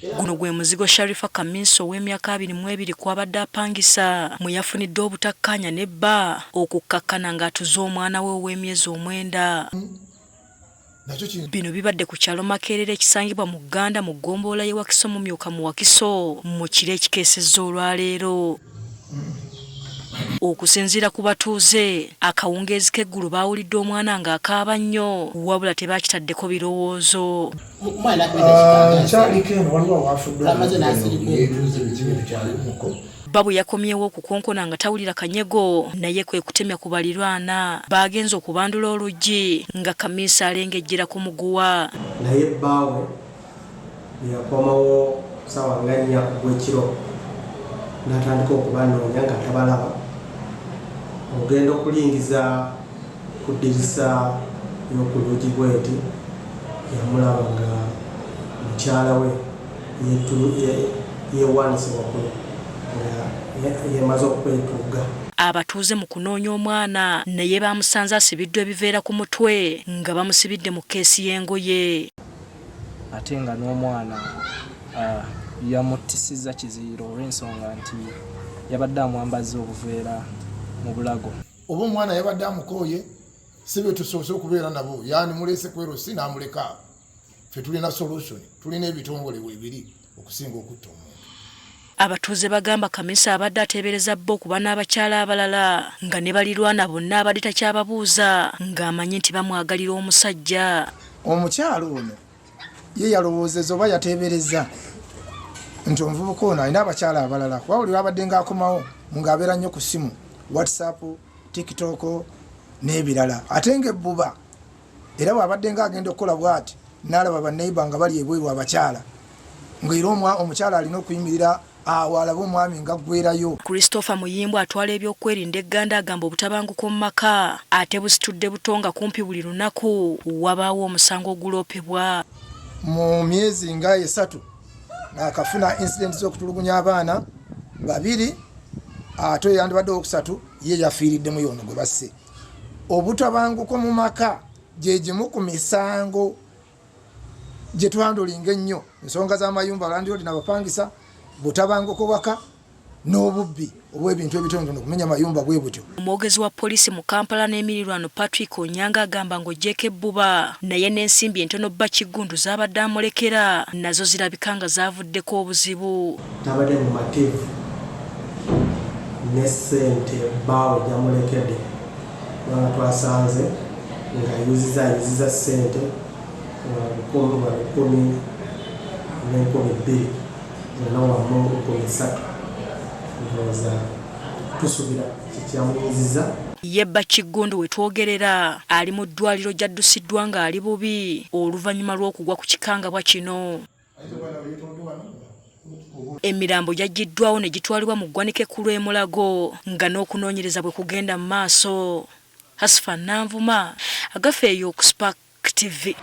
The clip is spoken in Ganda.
Guno gwe muzigo Sharifa Kamiisa ow'emyaka 22 kw'abadde apangisa mwe yafunidde obutakkaanya ne bba okukkakkana ng'atuze omwana we ow'emyezi omwenda. Bino bibadde ku kyalo Makerere ekisangibwa mu Gganda mu ggombolola y'e Wakiso Mumyuka mu Wakiso mu kiro ekikeesezza olwaleero. Okusinziira ku batuuze, akawungeezi k'eggulo baawulidde omwana ng'akaaba nnyo wabula tebaakitaddeko birowoozo. Bba bwe yakomyewo okukonkona nga tawulira kanyego naye kwe kutemya ku balirwana baagenze okubandula oluggi nga Kamiisa alengejjera ku muguwa. Naye bbaawe bwe yakomawo ssaawa nga nnya ogw'ekiro n'atandika okubanoonya nga tabalaba, ogenda okulingiza ku ddirisa y'oku luggi bweti yamulaba nga mukyala we yeewaanise waggulu nga yeemaze okwetuuga. Abatuuze mu kunoonya omwana naye baamusanze asibiddwa ebiveera ku mutwe nga bamusibidde mu kkeesi y'engoye. Ate nga n'omwana yamuttisizza kiziyiro olw'ensonga nti yabadde amwambazza obuveera mu bulago. Oba omwana yabadde amukooye, si be tusoose okubeera nabo, yaani muleese ku LC n'amuleka. Ffe tulina solution, tulina ebitongole weebiri okusinga okutta omuntu. Abatuuze bagamba Kamisa abadde ateebereza bba okuba n'abakyala abalala nga ne balirwana bonna abadde takyababuuza ng'amanyi nti bamwagalira omusajja. Omukyala ono ye yalowoozeza oba yateebereza nti omuvubuka ono alina abakyala abalala kuba buli lwabadde ng'akomawo ng'abeera nnyo ku ssimu, WhatsApp, TikTok n'ebirala ate ng'ebbuba era bw'abadde ng'agenda okukola bw'ati n'alaba baneiba nga bali ebweru abakyala ng'era omukyala alina okuyimirira awo alabe omwami ng'aggwerayo. Christopher Muyimbwa atwala ebyokwerinda e Gganda agamba obutabanguko mu maka ate busitudde buto nga kumpi buli lunaku wabaawo omusango oguloopebwa. Mu myezi nga esatu akafuna incident z'okutulugunya abaana babiri ate yandibadde owokusatu ye yafiiriddemu y'ono gwe basse. Obutabanguko mu maka gye gimu ku misango gye twandolinga ennyo, ensonga z'amayumba, landiroodi n'abapangisa, butabanguko waka n'obubbi obw'ebintu ebitonotono, okumenya amayumba bwe butyo. Omwogezi wa poliisi mu Kampala n'emirirwano Patrick Onyango agamba ng'oggyeeko ebbuba naye n'ensimbi entono bba Kiggundu z'abadde amulekera nazo zirabika nga zaavuddeko obuzibu. Tabadde mumativu ne ssente bbaawe jamulekedde kubanga twasanze nga ayuziza ssente lwa lukumi n'enkumi bbiri zonna wamu 3000 ndowooza tusubira kikyamunyiziza. Ye bba Kiggundu we twogerera ali mu ddwaaliro gy'addusiddwa ng'ali bubi oluvannyuma lw'okugwa ku kikangabwa kino. Emirambo gyaggyiddwawo ne gitwalibwa mu ggwanika ekkulu e Mulago nga n'okunoonyereza bwe kugenda mu maaso. Hasfa Nanvuma, Agafeeyo ku Spark TV.